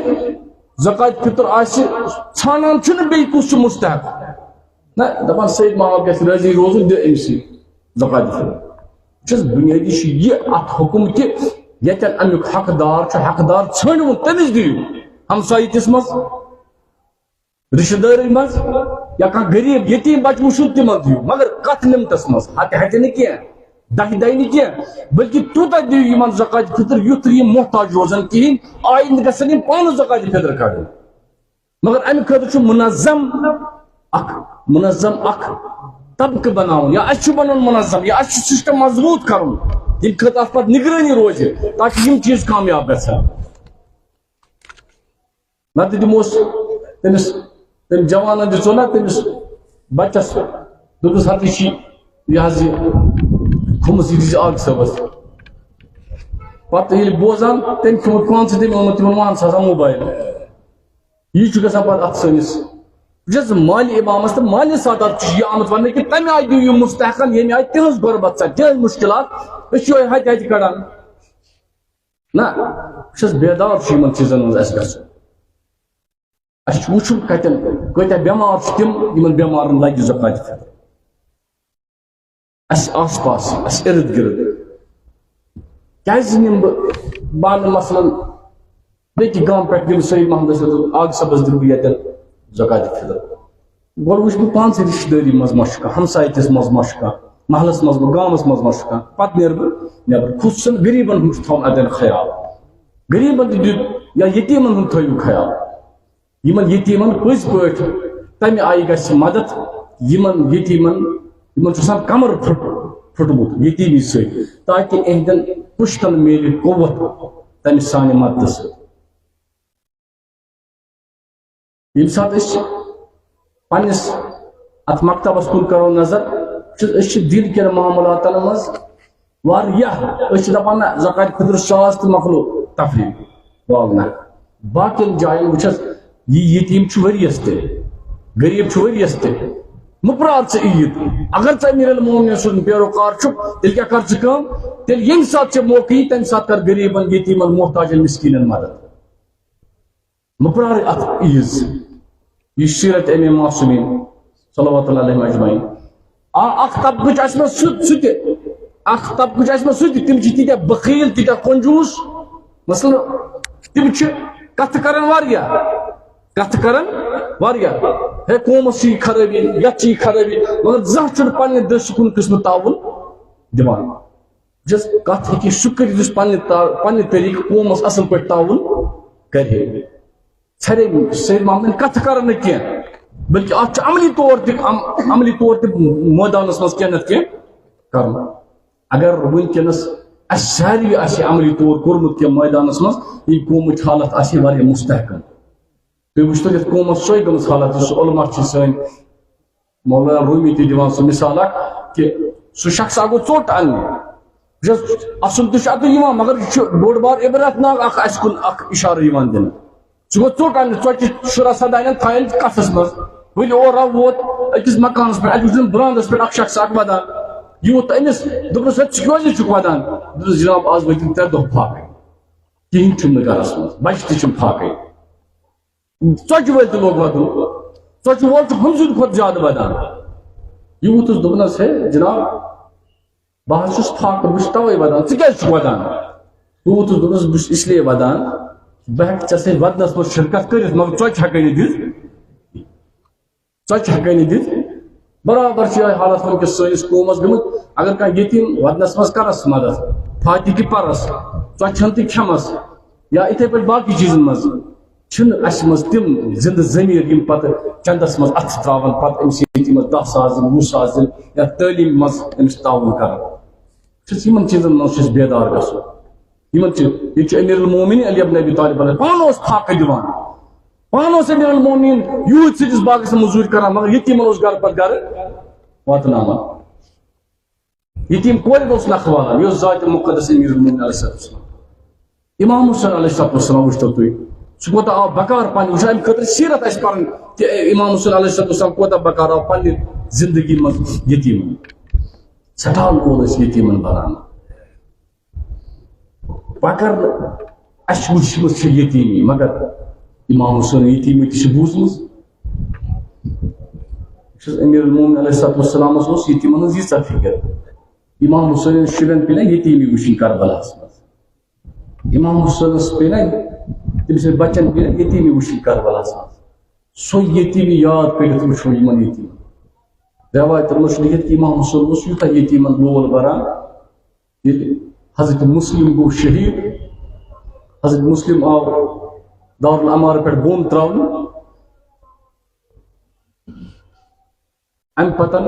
زکات فطر آسہِ، ژھانڈان چھُنہٕ بیٚیہِ کُس چھُ مستحق۔ نہ، دَپان سید محمد گژھِ رٲضی روزُن، دِ أمِسٕے زکات فطر۔ وٕچھ حظ، بُنیٲدی چھُ یہِ اَتھ حُکُم کہِ ییٚتٮ۪ن اَمیُک حقدار چھُ، حقدار ژھٲنٛڈوُن، تٔمِس دِیِو۔ ہمسایہِ کِس منٛز، رشتہٕ دٲری منٛز، یا کانٛہہ غریٖب یتیٖم بچہٕ وٕچھُن، تِمن دِیِو، مگر کتھ لِمٹس منٛز، ہتہِ ہتہِ نہٕ کینٛہہ، دہہِ دہہِ نہٕ کینٛہہ، بلکہِ تیوٗتاہ دِیِو یِمن زکات فطر، یُتھ نہٕ یِم محتاج روزن کِہیٖنۍ، آیندٕ گژھن یِم پانہٕ زکات فطر کڑٕنۍ۔ مگر امہِ خٲطرٕ چھُ منظم اکھ، منظم اکھ طبقہٕ بناوُن، یا اسہِ چھُ بنُن منظم، یا اسہِ چھُ سسٹم مضبوٗط کرُن، ییٚمہِ خٲطرٕ اتھ پتہٕ نگرٲنی روزِ، تاکہِ یِم چیٖز کامیاب گژھن۔ نتہٕ دِموس تٔمِس، تٔمۍ جوانن دِژو نا تٔمِس بچس، دوٚپُس، "ہتہٕ یہِ چھِ یہِ حظ یہِ کھُمٕژ، یہِ دِژ آگہٕ صٲبس۔" پتہٕ ییٚلہِ بوزان، تٔمۍ کھیوٚمُت پانسٕے، تٔمۍ اوٚنمُت تِمن وانس آسان موبایل۔ یی چھُ گژھان پتہٕ اتھ سٲنِس، بہٕ چھُس مالِ امامس تہٕ مالِ سادات چھُ یہِ آمُت وننہٕ کہِ تمہِ آیہِ دِیِو یِم مستحقن، ییٚمہِ آیہِ تِہنٛز غربت ژلہِ، تِہنٛز مشکلات، أسۍ چھِ یِہوٚے ہتہِ ہتہِ کڑان۔ نہ، بہٕ چھُس بیدار چھُ یِمن چیٖزن منٛز اَسہِ گژھُن۔ اَسہِ چھُ وٕچھُن کَتٮ۪ن کۭتیٛاہ بٮ۪مار چھِ تِم، یِمن بٮ۪مارن لَگہِ زکات فطر۔ اَسہِ آس پاس، اَسہِ اِرد گِرد۔ کیٛازِ نِمہٕ بہٕ، بہٕ اَنہٕ مثلاً بیٚکہِ گامہٕ پٮ۪ٹھ دِمہٕ سید محمدس، آگہٕ صٲبس دِمہٕ بہٕ ییٚتٮ۪ن زکات فطر؟ گۄڈٕ وٕچھ بہٕ پانسٕے رِشتہٕ دٲری منٛز ما چھُ کانٛہہ، ہمسایتِس منٛز ما چھُ کانٛہہ، محلس منٛز ما، گامس منٛز ما چھُ کانٛہہ، پتہٕ نیرٕ بہٕ نٮ۪بر۔ خصوٗصن غریٖبن ہُنٛد چھُ تھاوُن اتٮ۪ن خیال، غریٖبن تہِ دیُت یا یتیٖمن ہُنٛد تھٲیِو خیال۔ یِمن یتیٖمن پٔزۍ پٲٹھۍ تمہِ آیہِ گژھِ مدد، یِمن یتیٖمن، یِمن چھُ آسان کمر پھُٹ-، پھُٹمُت یتیٖمی سۭتۍ، تاکہِ اِہِنٛدٮ۪ن پُشتن میلہِ قوت تمہِ سانہِ مددٕ سۭتۍ۔ ییٚمہِ ساتہٕ أسۍ پننِس اتھ مکتبس کُن کرو نظر، چھِ، أسۍ چھِ دِل کٮ۪ن معاملاتن منٛز واریاہ، أسۍ چھِ دپان، نہ، زکات فطر ساس تہٕ مۄکلو تفریٖق، واللہ۔ باقین جاین وٕچھ حظ، یہِ یتیٖم چھُ ؤریس تہِ، غریٖب چھُ ؤریس تہِ، مہٕ پرٛار ژٕ عیٖد۔ اگر ژٕ امیر المومنین سُنٛد پیروکار چھُکھ، تیٚلہِ کیٛاہ کر ژٕ کٲم؟ تیٚلہِ ییٚمہِ ساتہٕ ژےٚ موقعہٕ یی، تمہِ ساتہٕ کر غریٖبن، یتیٖمن، محتاجن، مسکیٖنن مدد۔ مہٕ پرٛارٕے اتھ عیٖد۔ یہِ چھِ سیرت امام معصومین صلوات اللہ علیہم اجمعین۔ آ، اکھ طبقہٕ چھُ اَسہِ منٛز سُہ، سُہ تہِ، اکھ طبقہٕ چھُ اَسہِ منٛز سُہ تہِ، تِم چھِ تیٖتیٛاہ بخیل، تیٖتیٛاہ کنجوٗس۔ مثلاً، تِم چھِ کتھٕ کران واریاہ، کتھٕ کران واریاہ۔ ہے، قومس چھِ یہِ خرٲبی، یتھ چھِ یہِ خرٲبی، مگر زانٛہہ چھُنہٕ پننہِ دٔسۍ کُن قٕسمہٕ تعاوُن دِوان۔ یۄس کتھ ہیٚکہِ سُہ کٔرِتھ، یُس پننہِ تا-، پننہِ طریٖقہٕ قومس اصل پٲٹھۍ تعاوُن کرِ ہے۔ ژھرے سید محمدن کتھٕ کرن نہٕ کینٛہہ، بلکہِ اتھ چھُ عملی طور تہِ، عم-، عملی طور تہِ مٲدانس منٛز کینٛہہ نتہٕ کینٛہہ کرُن۔ اگر وٕنکیٚنس اسہِ ساروی آسہِ ہے عملی طور کوٚرمُت کینٛہہ مٲدانس منٛز، یہِ قومٕچ حالت آسہِ ہے واریاہ مستحکم۔ تُہۍ وٕچھتو یتھ قومس چھےٚ گٔمٕژ حالت، یُس علماء چھِ سٲنۍ، مولانا رومی تہِ دِوان سُہ مثال اکھ کہِ سُہ شخص اکھ گوٚو ژوٚٹ اننہِ۔ وٕچھ حظ، اَسُن تہِ چھُ اَتھ یِوان، مگر یہِ چھُ بوٚڑ بار عبرتناک اکھ اَسہِ کُن اکھ اِشارٕ یِوان دِنہٕ۔ سُہ گوٚو ژوٚٹ اننہِ، ژۄچہِ شُراہ سداہ انن تھاین کَتھس منٛز۔ وٕنہِ اورٕ آو ووت أکِس مکانس پٮ۪ٹھ، اَتہِ وٕچھ زن برانٛدس پٮ۪ٹھ اکھ شخص اکھ ودان۔ یہِ ووت تہٕ أمِس دوٚپنس، "ہے، ژٕ کیٛازِ چھُکھ ودان؟" دوٚپنس، "جناب، آز وٲتۍ ترٛےٚ دۄہ فاقے، کِہیٖنۍ چھُم نہٕ گرس منٛز، بچہِ تہِ چھِم فاقے۔" ژۄچہِ وٲلۍ تہِ لوگ ودُن۔ ژۄچہِ وول چھُ ہُمہِ سٕنٛدِ کھۄتہٕ زیادٕ ودان۔ یہِ ووٚتھُس، دوٚپنس، "ہے جناب، بہٕ حظ چھُس فاقہٕ، بہٕ چھُس تَوَے وَدان، ژٕ کیٛازِ چھُکھ وَدان؟ بہٕ ووتُس، دوٚپنَس، بہٕ چھُس اِسلیے وَدان، بہٕ ہٮ۪کہٕ ژےٚ سۭتۍ وَدنَس منٛز شِرکت کٔرِتھ، مگر ژۄچہِ ہٮ۪کَے نہٕ دِتھ، ژۄچہِ ہٮ۪کَے نہٕ دِتھ۔ برابر چھِ یِہوٚے حالت وٕنکیٚس سٲنِس قومَس گٔمٕژ۔ اگر کانٛہہ یتیٖم وَدنَس منٛز کَرَس مدد، فاتحہ تہِ پَرَس، ژۄچہِ ہَن تہِ کھٮ۪مَس، یا یِتھَے پٲٹھۍ باقٕے چیٖزَن منٛز، چھِنہٕ اَسہِ منٛز تِم زِندٕ ضمیٖر، یِم پَتہٕ چَندَس منٛز اَتھٕ ترٛاوَن، پَتہٕ أمِس یتیٖمَس دَہ ساس دِن، وُہ ساس دِن، یا تعلیٖم منٛز أمِس تعاوُن کَرَن۔ چھُس یِمَن چیٖزَن منٛز چھُ اَسہِ بیدار گژھُن۔ یِمَن چھِ، ییٚتہِ چھُ امیر المومنین علی ابن ابی طالب علیہ، پانہٕ اوس فاقہٕ دِوان، پانہٕ اوس امیر المومنین یوٗت سٕنٛدِس باغس منٛز مٔزوٗرۍ کران، مگر یتیٖمن اوس گرٕ پتہٕ گرٕ واتناوان۔ یتیٖم کورِ اوس نکھٕ والان، یہِ اوس ذاتِ مُقدس امیر المومنین علیہ السلام۔ امام حسین علیہ السلام وٕچھتو تُہۍ، سُہ کوٗتاہ آو بکار پننہِ، وٕچھو امہِ خٲطرٕ سیٖرت اَسہِ پرٕنۍ کہِ امام حسین علیہ السلام کوٗتاہ بکار آو پننہِ زندگی منٛز یتیٖمن۔ سٮ۪ٹھاہ لول ٲسۍ یتیٖمن بنان۔ پکر نہٕ، اَسہِ چھِ وٕچھمٕژ چھِ یتیٖمی، مگر امام حسین یتیٖمی تہِ چھِ بوٗزمٕژ۔ یُس حظ امیر المومنین علیہ الصلوۃ والسلامس اوس یتیٖمن ہٕنٛز ییٖژاہ فکر۔ امام حسینَن شُرٮ۪ن پیٚیہِ نا یتیٖمی وٕچھِنۍ کربلاہس منٛز۔ امام حسینس پیٚیہِ نا، تٔمۍ سٕنٛدۍ بچن پیٚیہِ نا یتیٖمی وٕچھِنۍ کربلاہس منٛز۔ سۄ یتیٖمی یاد کٔرِتھ وٕچھو یِمن یتیٖمن۔ رٮ۪وایتن منٛز چھُ لیکھِتھ کہِ امام حسین اوس یوٗتاہ یتیٖمن لول بران، ییٚلہِ حضرت مسلم گوٚو شہیٖد، حضرت مسلم آو دارالامارٕ پٮ۪ٹھ بۄن ترٛاونہٕ۔ اَمہِ پتہٕ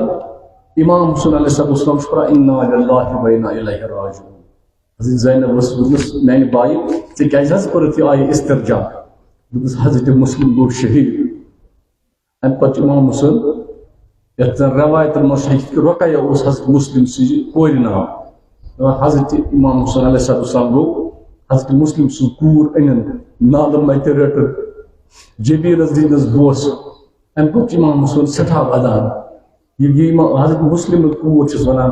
امام حسین علیہ الصلوۃ والسلام چھُ پران، "انا للہ و انا الیہ راجعون۔" حضرت زینب ؤژھ، دوٚپنَس، "میانہِ بایہِ، ژےٚ کیازِ حظ پٔرٕتھ یہِ آیہِ استرجاع؟" دوٚپنَس، "حضرت مسلم گوٚو شہیٖد۔" اَمہِ پتہٕ چھُ امام حسین، یَتھ زَن رٮ۪وایتَن منٛز چھُ لیکھِتھ کہِ رقیہ اوس حضرت مسلم سٕنٛزِ کورِ ناو۔ دَپان حضرت امام حسین علیہ الصلوۃ والسلام گوٚو، حضرت مسلم سٕنٛز کوٗر أنِن، نالہٕ مَتہِ رٔٹٕن، جبیٖنَس دِتنَس بوسہٕ۔ اَمہِ پتہٕ چھُ امام حسین سٮ۪ٹھاہ وَدان۔ یہِ، یہِ امام حضرت مسلم کوٗر چھَس وَنان،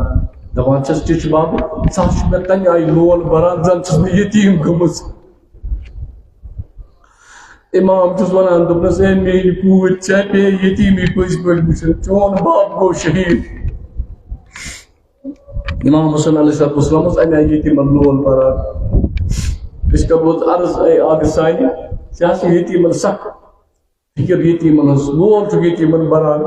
دَپان چھَس، "ٹھیٖک چھُ بابا، ژٕ حظ چھُکھ مےٚ تَمہِ آیہِ لول بَران، زَن چھَس بہٕ یتیٖم گٔمٕژ۔" امام چھُس وَنان، دوٚپنَس، "اے میٛانہِ کوٗرۍ، ژےٚ پیٚیہِ یتیٖمی پٔزۍ پٲٹھۍ وٕچھُن، چون بَب گوٚو شہیٖد۔" امام حسین علیہ الصلوۃ والسلام اوس اَمہِ آیہِ یتیٖمَن لول بَران۔ أسۍ کَرو حظ عرض، اے عابد ثانی، ژےٚ حظ چھِ یتیٖمَن سخ فِکر، یتیٖمَن ہٕنٛز لول چھُکھ یتیٖمَن بَران،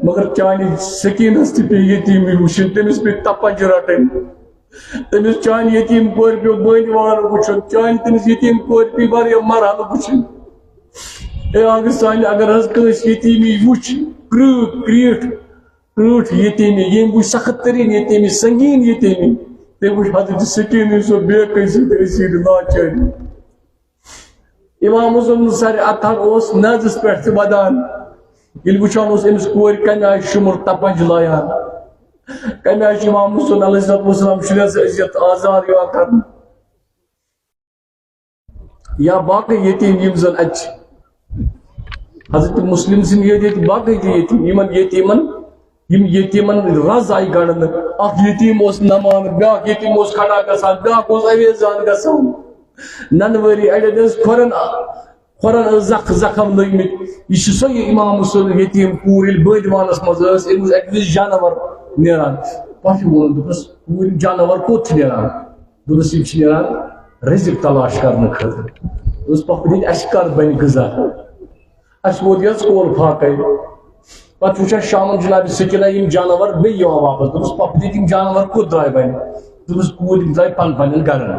مگر چانہِ سکیٖنَس تہِ پیٚیہِ یتیٖمی وٕچھِنۍ، تٔمِس پیٚیہِ تَپَنٛج رَٹٕنۍ۔ تٔمِس چانہِ یتیٖم کورِ پیوٚو بٲنۍ وانہٕ وٕچھُن، چانہِ تٔمِس یتیٖم کورِ پیٚیہِ واریاہ مرحلہٕ وٕچھِنۍ۔ اے عابد ثانی، اگر حظ کٲنٛسہِ یتیٖمی وٕچھ، کرٛیوٗٹھ، کرٛیٖٹھ، کرٛیوٗٹھ یتیٖمی، ییٚمۍ وٕچھ سخت تریٖن یتیٖمی، سنگیٖن یتیٖمی، تٔمۍ وٕچھ حضرت سکیٖنٕنۍ سۄ بے کسی تہٕ أسیٖد لاچٲری۔ امام حسین سر اطہر اوس نازس پٮ۪ٹھ تہِ ودان۔ ییٚلہِ وٕچھان اوس أمِس کورِ کمہِ آیہِ شُمُر تپنج لایان، کمہِ آیہِ چھُ امام حسین علیہ الصلوۃ والسلام شُرٮ۪ن سۭتۍ اذیت آزار یِوان کرنہٕ۔ یا باقٕے یتیٖم یِم زن اتہِ چھِ۔ حضرت مسلم سٕنٛدۍ یٲتۍ ییٚتہِ باقٕے تہِ یتیٖم، یِمن یتیٖمن، یِم یتیٖمن رز آیہِ گنڈنہٕ۔ اکھ یتیٖم اوس نمان، بیٛاکھ یتیٖم اوس کھڑا گژھان، بیٛاکھ اوس اویزان گژھان۔ ننہٕ وٲری اڑٮ۪ن ٲس کھۄرن، کھۄرن ٲس زخ، زخم لٔگۍ مٕتۍ۔ یہِ چھُ سُے امام حسین یتیٖم کوٗر، ییٚلہِ بٲدِوانس منٛز ٲس، أمِس اوس اکہِ وِزِ جانور نیران۔ پتہٕ ووٚنُن، دوٚپنس، "کوٗرِ، جانور کوٚت چھُ نیران؟" دوٚپنس، "یِم چھِ نیران رزق تلاش کرنہٕ خٲطرٕ۔" دوٚپنس، "پۄپھٕ دِتۍ، اَسہِ کر بنہِ غذا؟ اَسہِ ووت یَتھ کول فاقے۔" پتہٕ وٕچھان شامن جناب سکینہ یِم جانور بیٚیہِ یِوان واپس۔ دوٚپنس، "پۄپھٕ دِتۍ، یِم جانور کوٚت درٛاے وۄنۍ؟" دوٚپنس، "کوٗرۍ، یِم درٛاے پن پننٮ۪ن گرن۔"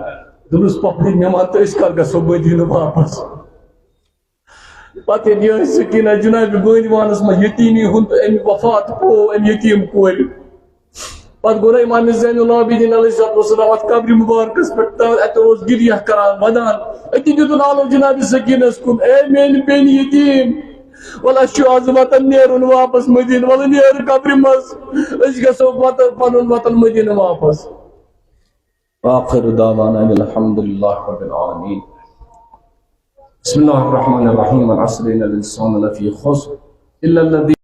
دوٚپنس، "پۄپھٕ دِتۍ، مےٚ وَن تہٕ أسۍ کر گژھو مدینہٕ واپس؟" پتہٕ ییٚلہِ یہِ سکینہ جناب بٲدِوانس منٛز یتیٖمی ہُنٛد تہٕ أمۍ وفات پوو أمۍ یتیٖم کورِ۔ پتہٕ گوٚو نہ امام زین العابدین علیہ الصلوۃ والسلام اتھ قبرِ مبارکس پٮ۪ٹھ، تہٕ اتہِ اوس گریہ کران، ودان۔ أتی دیُتُن آلو جناب سکینس کُن، "اے میٲنۍ بیٚنہِ یتیٖم، وَلہٕ اَسہِ چھُ آز وطن نیرُن واپس مدینہ، وَلہٕ نیر قبرِ منٛز، أسۍ گژھو وطن، پنُن وطن مدینہ واپس۔" وآخر دعوانا ان الحمد لله رب العالمين۔ بسم الله الرحمن الرحيم۔ والعصر ان الانسان لفي خسر الا الذين